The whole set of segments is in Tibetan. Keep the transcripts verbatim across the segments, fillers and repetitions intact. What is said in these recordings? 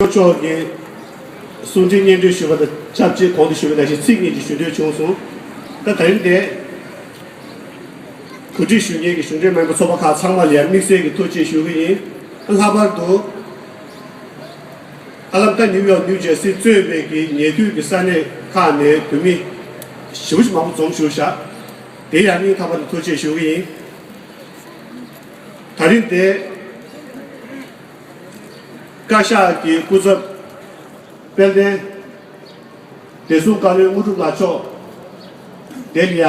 མཆོག་གིས་གསུང་འཕྲིན་སྙན་སྒྲོན་ཞུས་པ་དང་ཆབས་ཅིག་གོང་དུ་ཞུས་པ་ནང་བཞིན་ཚིག་གཉིས་ཀྱི་ཞུ་འདོད་བྱུང་སོང་། ད་ད་རིང་འདིར་གོ་སྒྲིག་ཞུ་མཁན་གྱི་གཞུང་འབྲེལ་མ་ཡིན་པའི་ཚོགས་པ་ཁག་ཚང་མ་ལ་ཡང་དམིགས་བསལ་གྱི་ཐུགས་རྗེ་ཞུ་གི་ཡིན། ལྷག་པར་དུ་ཨ་ལམ་ཀ་ནིའུ་ཡོག་ནིའུ་ཇར་སི་གཙོས་པའི་གི་ཉེ་དུས་ཀྱི་ས་གནས་ཁག་ནས་བོད་མི་ཞེ་པོ་ཅིག་མང་པོ་འཛོམས་བཞུགས་ཤག་དེ་ཡང་སྙིང་ཐག་པ་ནས་ཐུགས་རྗེ་ཞུ་གི་ཡིན། ད་རིང་དེ་བཀའ་ཤག་གི་སྐུ་ཚབ་དཔལ་ལྡན་བདེ་སྲུང་བཀའ་བློན་དངོས་གྲུབ་ལགས་མཆོག་དེ་ལ་ཡ་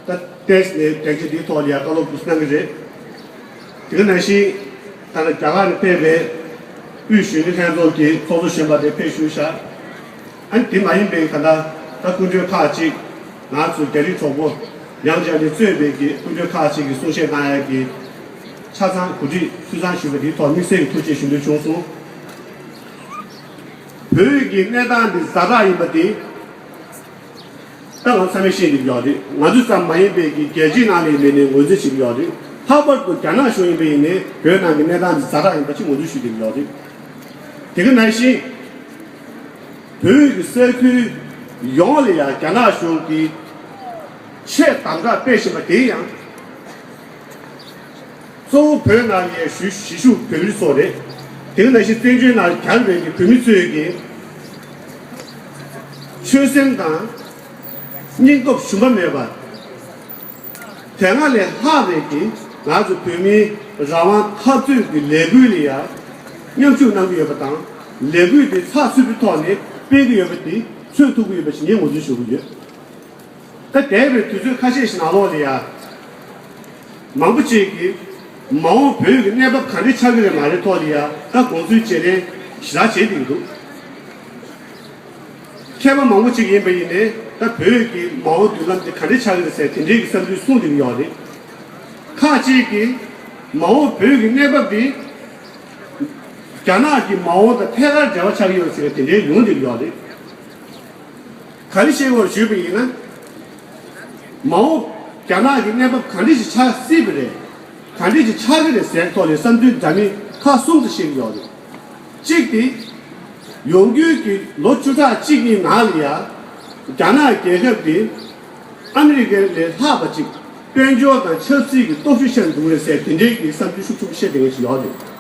ད་ཏེས་ནས་དྲན་གྱི་འདིའི་ཐོག་ལ་ཡ་བཀའ་སློབ་སྐུ་གནང་གི་རེད། དེ་ག་ནང་བཞིན་ད་ལྟ་རྒྱ་གར་ནས་ཕེབས་པའི་དབུས་གཞོན་ནུ་ལྷན་ཚོགས་ཀྱི་ཚོགས་གཙོ་གཞོན་པ་དེ་ཕེབས་བཞུགས་ཤག་ཨ་ནི་དེ་མ་ཡིན་པའི་ག་ད་ད་སྐུ་མགྲོན་ཁག་ཅིག་ང་ཚོ་རྒྱ་རིགས་གྲོགས་པོ་ཡང་ཅན་ནས་གཙོས་པའི་གི་སྐུ་མགྲོན་ཁག་ཅིག་གིས་གསུང་བཤད་གནང་ཡ་གི་ཆ་ཚང་གོ་སྒྲིག་སུས་ཚང་ཞུས་པ་དེའི་ཐོག་དམིགས་བསལ་གྱི་ཐུགས་རྗེ་ཞུ་འདོད་བྱུང་སོང་། བོད་ཀྱི་གནས་སྟངས་འདི་ཛ་དྲག་ཡིན་པ་དེ་ད་ང་ཚང་མས་ཤེས་ཀྱི་ཡོད་རེད། ང་ཚོ་ཙམ་མ་ཡིན་པའི་གི་རྒྱལ་སྤྱིའི་ནང་ནས་མི་ནས་ངོས་འཛིན་བྱེད་ཀྱི་ཡོད་རེད། ལྷག་པར་དུ་རྒྱ་ནག་གཞུང་ཡིན་པ་ཡིན་ནའི་བོད་ནང་གི་གནས་སྟངས་འདི་ཛ་དྲག་ཡིན་པ་ཅིག་ངོས་འཛིན་ཞུ་གི་ཡོད་རེད། དེ་ག་ནང་བཞིན་བོད་ཀྱི་ས་ཁུལ་ཡོངས་ལ་ཡང་རྒྱ་ནག་གཞུང་གིས་ཆེས་དམ་དྲག་སྤེལ་བཞིན་པ་དེ་ཡང་། གཙོ་བོ་བོད་ནང་ལ་ཡང་གཞིས་བཞུགས་བོད་མི་ཚོ་རེད། དེ་ག་ནང་བཞིན་བཙན་བྱོལ་ནང་གྱར་བའི་གི་བོད་མི་ཚོས་ཀྱི་ཆོད་སེམས་དང་སྙིང་སྟོབས་ཞུམ་པ་མེད་པ། དེ་སྔ་ལས་ལྷག་པའི་གི་ང་ཚོ་བོད་མིའི་རང་དབང་འཐབ་རྩོད་ཀྱི་ལས་འགུལ་ལ་ཡང་མཉམ་ཞུགས་གནང་གི་ཡོད་པ་དང་། ལས་འགུལ་དེ་ཚགས་ཚུད་པའི་ཐོག་ནས་སྤེལ་གྱི་ཡོད་པ་དེ་ཚོད་ཐུབ་ཀྱི་ཡོད་པ་ཞིག་ངས་ངོས་འཛིན་ཞུ་གི་ཡོད། ད་འདས་པའི་དུས་ཚོད་ཁ་ཤས་ཤིག་ནང་ལོགས་ལ་ཡ། མང་པོ་ཅིག་གིས་མ་འོངས་བོད་ཀྱི་གནས་བབ་ག་འདྲ་ཆགས་ཀྱི་རེད་མ་རེད་ཐོག་ལ་ཡ་ད་དགོངས་ཚུལ་བརྗེ་ལེན་ཞེ་དྲག་བྱེད་བསྡད་ཀྱི་འདུག་མཁས་པ་མང་པོ་ཅིག་ཡིན་པ་ཡིན་ནའི་ད་བོད་ཀྱི་མ་འོངས་མདུན་ལམ་དེ་ག་འདྲ་ཆགས་ཀྱི་རེད་ཟེར་དེ་འདྲའི་གི་བསམ་ཚུལ་གསུངས་བསྡད་ཀྱི་ཡོད་རེད། ཁག་ཅིག་གིས་མ་འོངས་བོད་ཀྱི་གནས་བབ་དེ་རྒྱ་ནག་གི་མ་འོངས་དང་ཐད་ཀར་འབྲེལ་བ་ཆགས་ཀྱི་ཡོད་ཟེར་དེ་འདྲའི་ཡོང་བསྡད་ཀྱི་ཡོད་རེད། ག་རེ་བཤད་དགོས་ཞུས་པ་ཡིན་ན། མ་འོངས་རྒྱ་ནག་གི་གནས་བབ་ག་འདྲ་ཞིག་ཆགས་སྲིད་པ་རེད། ག་འདྲ་ཞིག་ཆགས་ཀྱི་རེད་ཟེར་ཐོག་ནས་བསམ་ཚུལ་འདྲ་མིན་ཁག་གསུམ་དུ་བཤད་ཀྱི་ཡོད་རེད། གཅིག་དེ། ཡོང་རྒྱུའི་གི་ལོ་བཅུ་ཕྲག་གཅིག་གཉིས་ནང་ལ་ཡ། རྒྱ་ནག་རྒྱལ་ཁབ་དེ་ཨ་མི་རི་ཀའི་ལས་ལྷག་པ་ཅིག་དཔལ་འབྱོར་དང་ཆབ་སྲིད་ཀྱི་སྟོབས་ཤུགས་ཆེ་རུ་འགྲོ་གི་རེད་ཟེར་དེ་འདྲའི་གི་བསམ་ཚུལ་ཤུགས་ཆེན་པོ་བཤད་བསྡད་མཁན་ཞིག་ཡོད་རེད།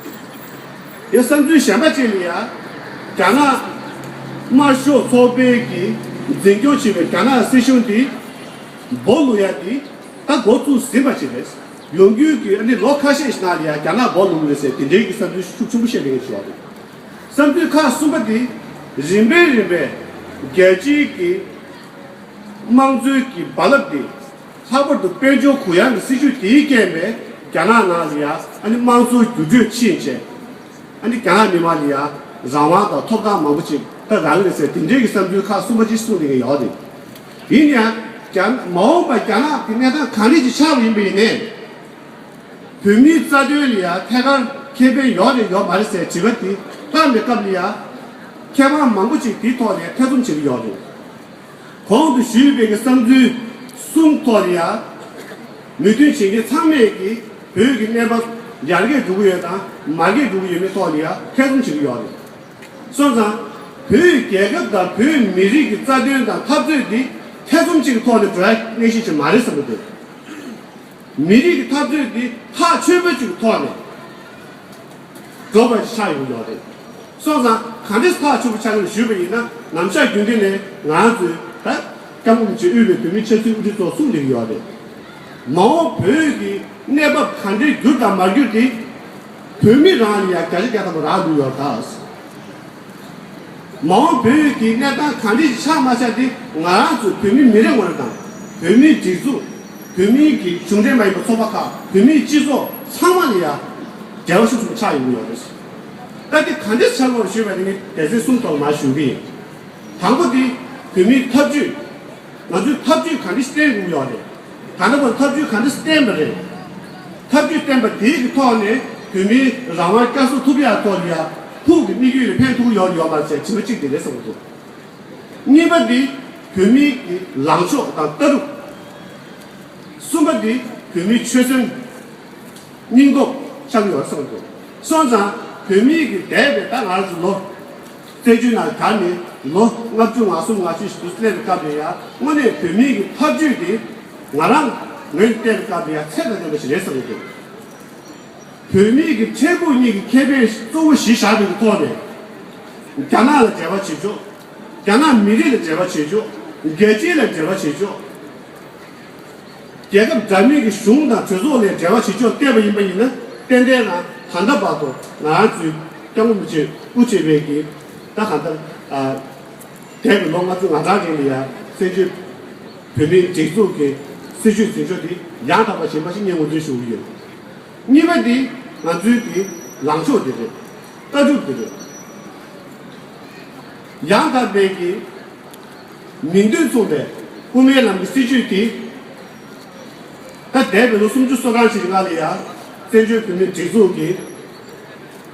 ཡང་བསམ་ཚུལ་གཞན་པ་ཅིག་ལ་ཡ། རྒྱ་ནག་དམར་ཤོག་ཚོགས་པའི་གི་འཛིན་སྐྱོང་བྱེད་པའི་རྒྱ་ནག་སྲིད་གཞུང་དེ་སྦོ་ལུག་ཡ་དེ་ད་འགོ་བཙུགས་ཟིན་པ་ཅིག་རེད། ཡོང་རྒྱུའི་གི་ཨ་ནི་ལོ་ཁ་ཤས་ཤིག་ནང་ལ་ཡ་རྒྱ་ནག་སྦོ་ལུག་རེད་ཟེར་དེ་འདྲའི་གི་བསམ་ཚུལ་ཤུགས་ཆེན་པོ་བཤད་བསྡད་མཁན་ཞིག་ཡོད་རེད། བསམ་ཚུལ་ཁག་གསུམ་པ་དེ་རིམ་པས་རིམ་པས་རྒྱལ་སྤྱིའི་གི་དམངས་གཙོའི་གི་རྦ་རླབས་དེ་ལྷག་པར་དུ་དཔལ་འབྱོར་གུ་ཡངས་ཀྱི་སྲིད་བྱུས་དེའི་རྐྱེན་པས་རྒྱ་ནག་ནང་ལ་ཡ་ཨ་ནི་དམངས་གཙོ་འགྱུར་འགྲོས་ཕྱིན་བྱས་ཨ་ནི་རྒྱ་ནག་མི་མང་ལ་ཡ་རང་དབང་དང་ཐོབ་ཐང་མང་པོ་ཅིག་ད་རག་གི་རེད་ཟེར་དེ་འདྲའི་གི་བསམ་ཚུལ་ཁག་གསུམ་པ་ཅིག་གསུངས་བསྡད་མཁན་ཡོད་རེད། ཡིན་ཡང་རྒྱ་མ་འོངས་པ་རྒྱ་ནག་གི་གནས་སྟངས་གང་འདྲ་ཅིག་ཆགས་པ་ཡིན་པ་ཡིན་ནའི། བོད་མིའི་རྩ་དོན་ལ་ཡང་ཐད་ཀར་ཁེ་ཕན་ཡོད་རེད་ཡོད་མ་རེད་ཟེར་དྲི་བ་དེ་བཏང་བའི་སྐབས་ལ་ཡང་མཁས་དབང་མང་པོ་ཅིག་དེའི་ཐོག་ནས་ཐེ་ཚོམ་བྱེད་ཀྱི་ཡོད་རེད། གོང་དུ་ཞུས་པའི་གི་བསམ་ཚུལ་གསུམ་ཐོག་ལ་ཡང་མོས་མཐུན་བྱེད་མཁན་ཚང་མས་ཀྱིས་བོད་ཀྱི་གནས་བབ་ཡར་རྒྱས་འགྲོ་གི་ཡོད་དང་མར་རྒྱས་འགྲོ་གི་ཡོད་མེད་ཐོག་ལ་ཡང་ཐེ་ཚོམ་བྱེད་ཀྱི་ཡོད་རེད། སོང་ཙང་བོད་རྒྱལ་ཁབ་དང་བོད་མི་རིགས་ཀྱི་རྩ་དོན་དང་འཐབ་རྩོད་འདི་ཐེ་ཚོམ་གཅིག་གི་ཐོག་ནས་འགྲོ་ཡ་གནས་ཤིག་ཅིག་མ་རེད་བསམ་གྱི་འདུག་མི་རིགས་ཀྱི་འཐབ་རྩོད་འདི་ཐག་ཆོད་པོ་ཅིག་གི་ཐོག་ནས་འགྲོ་དགོས་ཀྱི་ཆགས་ཡོང་གི་ཡོད་རེད། སོང་ཙང་ག་འདྲས་ཐག་ཆོད་པོ་ཆགས་ཀྱི་རེད་ཞུས་པ་ཡིན་ན་ནམ་ཞག་རྒྱུན་ལྡན་ནས་ང་ཚོས་ད་སྐྱབས་མགོན་རིན་པོ་ཆེ་དབུས་པའི་བོད་མིའི་ཆབ་སྲིད་དབུ་ཁྲིད་ཚོ་གསུངས་བསྡད་ཀྱི་ཡོད་རེད། མ་འོངས་བོད་ཀྱི་གནས་བབ་ག་འདྲས་འགྱུར་དང་མ་འགྱུར་དེ་བོད་མི་རང་ལ་ཡང་བརྒྱ་ཆ་བརྒྱ་ཐམ་པ་རག་འདུག་ཡོད་ད། མ་འོངས་བོད་ཀྱི་གནས་སྟངས་གང་འདྲ་ཞིག་ཆགས་མ་ཆགས་དེ་ང་རང་ཚོ་བོད་མི་མི་རེ་ངོ་རེ་དང་བོད་མིའི་སྒྲིག་འཛུགས་བོད་མིའི་གི་གཞུང་འབྲེལ་མ་ཡིན་པའི་ཚོགས་པ་ཁག་བོད་མིའི་སྤྱི་ཚོགས་ཚང་མ་ལ་ཡང་འབྲེལ་བ་ཤུགས་ཆེན་པོ་ཆགས་ཡོང་གི་ཡོད་རེད། ད་དེ་གང་འདྲ་ཆགས་དགོས་ཞུས་པ་དེ་ནི་སྡེ་ཚན་གསུམ་ཐོག་མར་ཞུ་གི་ཡིན། དང་པོ་དེ་བོད་མིའི་ཐབས་ཇུས། ང་ཚོས་ཐབས་ཇུས་ག་འདྲ་བསྟེན་དགོས་ཡོད་རེད། ད་ལྟ་བར་ཐབས་ཇུས་ག་འདྲ་བསྟེན་པ་རེད། ཐབས་ཇུས་བསྟེན་པ་དེའི་གི་ཐོག་ནས་བོད་མིའི་རང་དབང་བསྐྱར་གསོ་ཐུབ་ཡག་ཐོག་ལ་ཡ་ཕུགས་ཀྱི་དམིགས་ཡུལ་ལ་ཕན་ཐོགས་ཡོད་ཡོད་མ་རེད་ཟེར་དྲི་བ་གཅིག་དེ་རེད་བསམ་གྱི་འདུག་གཉིས་པ་འདི་བོད་མིའི་གི་ལངས་ཕྱོགས་དང་ལྟ་གྲུབ། གསུམ་པ་འདི་བོད་མིའི་ཆོད་སེམས། སྙིང་སྟོབས་ཆགས་ཡོད་བསམ་འདུག་སོང་ཙང་ བོད་མིའི་གི་འདས་པའི་ད་ང་རང་ཚོ་ལོ། བཙན་བྱོལ་ནང་ག་ནས་ལོ་ལྔ་བཅུ་ང་གསུམ་ང་བཅུ་ཞིག་ཏུ་སླེབས་པའི་སྐབས་ལ་ཡང་དངོས་གནས་བོད་མིའི་གི་འཐབ་ཇུས་དེ་ང་རང་ངོས་ནས་བལྟས་པའི་སྐབས་ལ་ཡང་ཚད་དང་ལྡན་པ་ཞིག་རེད་བསམ་གྱི་འདུག་བོད་མིའི་གི་འཕྲལ་ཕུགས་གཉིས་ཀྱི་ཁེ་ཕན་གཙོ་བོ་གཞི་བཞག་པའི་གི་ཐོག་ནས། རྒྱ་ནག་ལ་འབྲེལ་བ་བྱེད་ཕྱོགས། རྒྱ་ནག་མི་རིགས་ལ་འབྲེལ་བ་བྱེད་ཕྱོགས། རྒྱལ་སྤྱི་ལ་འབྲེལ་བ་བྱེད་ཕྱོགས། རྒྱལ་ཁབ་འདྲ་མིན་གྱི་གཞུང་དང་གྲོས་ཚོགས་ལ་འབྲེལ་བ་བྱེད་ཕྱོགས་བལྟས་པ་ཡིན་པ་ཡིན་ན། ཏན་ཏན་རང་ད་ལྟ་བར་དུ་ང་རང་ཚོའི་སྐྱབས་མགོན་རིན་པོ་ཆེས་དབུ་ཁྲིད་པའི་གི་ད་གང་ལྟར། ཨ། འདས་པའི་ལོ་ལྔ་བཅུ་ང་གྲངས་རིང་ལ་ཡང་བཙན་བྱོལ་བོད་མིའི་སྒྲིག་འཛུགས་ཀྱི་སྲིད་བྱུས་འཛིན་ཕྱོགས་འདི་ཡང་དག་པ་ཞིག་ཡིན་པ་ཞིག་ངས་ངོས་འཛིན་ཞུ་གི་ཡོད། གཉིས་པ་འདི་ང་ཚོའི་གི་ལངས་ཕྱོགས་འདི་རེད། ལྟ་གྲུབ་འདི་རེད། ཡང་དག་པའི་གི་མིང་དོན་མཚུངས་པའི་དབུ་མའི་ལམ་གྱི་སྲིད་བྱུས་དེ། ད་འདས་པའི་ལོ་སུམ་ཅུ་སོ་གྲངས་ཤིག་གི་སྔ་ལ་ཡང་བཙན་བྱོལ་བོད་མིའི་སྒྲིག་འཛུགས་ཀྱིས་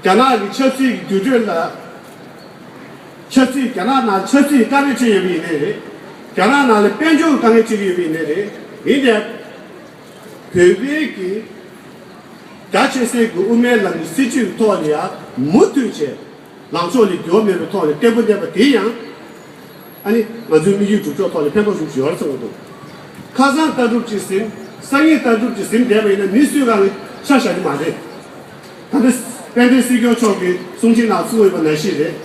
རྒྱ་ནག་གི་ཆབ་སྲིད་ཀྱི་འགྱུར་འགྲོས་ལ། ཆབ་སྲིད། རྒྱ་ནག་ནང་ཆབ་སྲིད་དཀའ་ངལ་འཕྲད་ཡོད་པ་ཡིན་ནའི་རེད། རྒྱ་ནག་ནང་ལ་དཔལ་འབྱོར་དཀའ་ངལ་འཕྲད་ཀྱི་ཡོད་པ་ཡིན་ནའི་རེད། ཡིན་ནའི་བོད་པའི་གི་རྒྱ་ཆེ་སའི་གི་དབུ་མའི་ལམ་གྱི་སྲིད་བྱུས་ཀྱི་ཐོག་ལ་ཡང་མུ་མཐུད་བྱས། ལངས་ཕྱོགས་ལས་འགྱུར་བ་མེད་པའི་ཐོག་ནས་བརྟན་པོ་གནས་པ་དེ་ཡང་། ཨ་ནི་ང་ཚོའི་དམིགས་ཡུལ་སྒྲུབ་ཕྱོགས་ཐོག་ནས་ཕན་ཐོགས་ཤུགས་ཆེ་ཡོད་རེད་བསམ་གྱི་འདུག་ཁ་སང་ལྟ་གྲུབ་ཅིག་ཟིན། སང་ཉིན་ལྟ་གྲུབ་ཅིག་ཟིན་བསྡད་པ་ཡིན་ན་མི་སུས་གང་ཆ་བཞག་གི་མ་རེད། ད་ལྟ་དཔལ་ལྡན་སྲིད་སྐྱོང་མཆོག་གིས་གསུང་ཆོས་ནང་གསུངས་ཡོད་པ་ནང་བཞིན་རེད།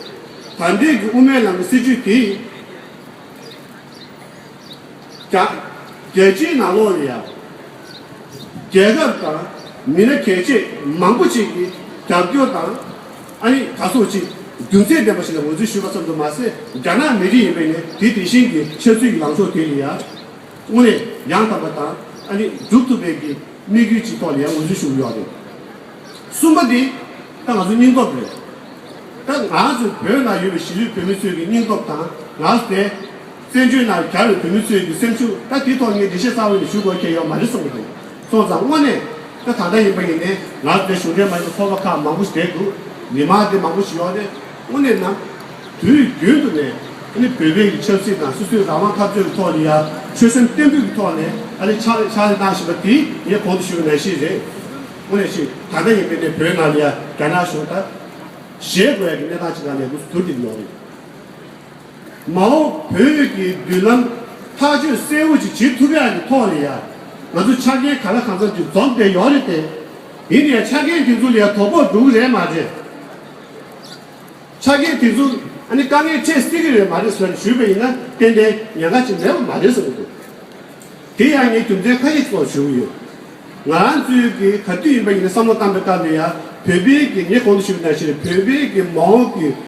ད་ལྟའི་གི་དབུ་མའི་ལམ་གྱི་སྲིད་བྱུས་དེ། རྒྱ། རྒྱལ་སྤྱིའི་ནང་ལོགས་ལ་ཡང་། རྒྱལ་ཁབ་དང་མི་སྣ་གལ་ཆེ་མང་པོ་ཞིག་གིས་རྒྱབ་སྐྱོར་དང་། ཨ་ནི་ག་སོགས་ཅིག་རྒྱུ་མཚན་ལྡན་པ་ཞིག་ལ་ངོས་འཛིན་ཞུས་པ་ཙམ་དུ་མ་ཟད། རྒྱ་ནག་མི་རིགས་ཡིན་པས་ནི་དེ་དེ་བཞིན་གྱི་ཆབ་སྲིད་ཀྱི་ལངས་ཕྱོགས་དེ་ལ་ཡང་། དངོས་གནས་ཡང་དག་པ་དང་ཨ་ནི་འགྲུབ་ཐུབ་པའི་གི་དམིགས་ཡུལ་གཅིག་ཐོག་ལ་ཡང་ངོས་འཛིན་ཞུ་གི་ཡོད་རེད། གསུམ་པ་འདི་ད་ང་ཚོ་སྙིང་སྟོབས་རེད། ད་ང་ཚོ་བོད་ནང་ཡོད་པའི་གཞིས་ལུས་བོད་མི་ཚོའི་གི་སྙིང་སྟོབས་དང་། ང་ཚོ་དེ་བཙན་བྱོལ་ནང་གྱར་བའི་བོད་མི་ཚོའི་གི་སེམས་ཤུགས། ད་དེའི་ཐོག་ངས་འགྲེལ་བཤད་གསར་བ་ཞིག་ཞུ་དགོས་ཁེལ་ཡོད་མ་རེད་བསམ་གི་འདུག་སོང་ཙང་དངོས་གནས་ད་ད་ལྟ་ཡིན་པ་ཡིན་ནའི་ང་ཚོ་དེ་གཞུང་འབྲེལ་མ་ཡིན་པའི་ཚོགས་པ་ཁག་མང་པོ་ཞིག་བསྡད་འདུག་མི་མང་དེ་མང་པོ་ཞིག་ཡོད་རེད། དངོས་གནས་ན། དུས་རྒྱུན་དུ་ནས་ཨ་ནི་བོད་པའི་གི་ཆབ་སྲིད་དང་སོ་སོའི་རང་དབང་འཐབ་རྩོད་ཀྱི་ཐོག་ལ་ཡང་ཆོད་སེམས་བརྟན་པོའི་གི་ཐོག་ནས་ཨ་ནི་ཕྱག་ཕྱག་ལས་གནང་བཞིན་པ་དེ་ངས་གོང་དུ་ཞུས་པ་ནང་བཞིན་རེད། དངོས་གནས་ཤིག་ད་ལྟ་ཡིན་པའི་ནས་བོད་ནང་ལ་ཡང་རྒྱ་ནག་གཞུང་དང་ཞེད་དགོས་ཡ་གི་གནས་སྟངས་ཅིག་ནང་ལས་འགུལ་གྱུར་བསྡད་ཡོད་རེད། མ་འོངས་བོད་ཀྱི་མདུན་ལམ་ཐག་གཅོད་གསལ་བོ་ཅིག་བྱེད་ཐུབ་ཡ་གི་ཐོག་ལ་ཡང་ང་ཚོ་ཆ་རྐྱེན་ག་ལ་གང་འཚམ་ཅིག་འཛོམས་བསྡད་ཡོད་རེད་དེ། ཡིན་ནའི་ཆ་རྐྱེན་དེ་ཚོ་ལ་ཡང་དོ་ཕོག་འགྲོ་གི་རེད་མ་རེད། ཆ་རྐྱེན་དེ་ཚོ་ཨ་ནི་དཀའ་ངལ་འཕྲད་སྲིད་ཀྱི་རེད་མ་རེད་ཟེར་ནས་ཞུས་པ་ཡིན་ན་ཏན་ཏན་ཉེན་ཁ་ཅིག་མེད་པ་མ་རེད་བསམ་གྱི་འདུག་དེ་ཡང་ངས་རྒྱུ་མཚན་ཁ་ཤས་ཤིག་ཐོག་ཞུ་གི་ཡོད། ང་རང་ཚོའི་གི་ག་དུས་ཡིན་པ་ཡིན་ན་བསམ་བློ་བཏང་པའི་སྐབས་ལ་ཡང་བོད་པའི་གི་ངས་གོང་དུ་ཞུས་པ་ནང་བཞིན་བོད་པའི་གི་མ་འོངས་ཀྱི་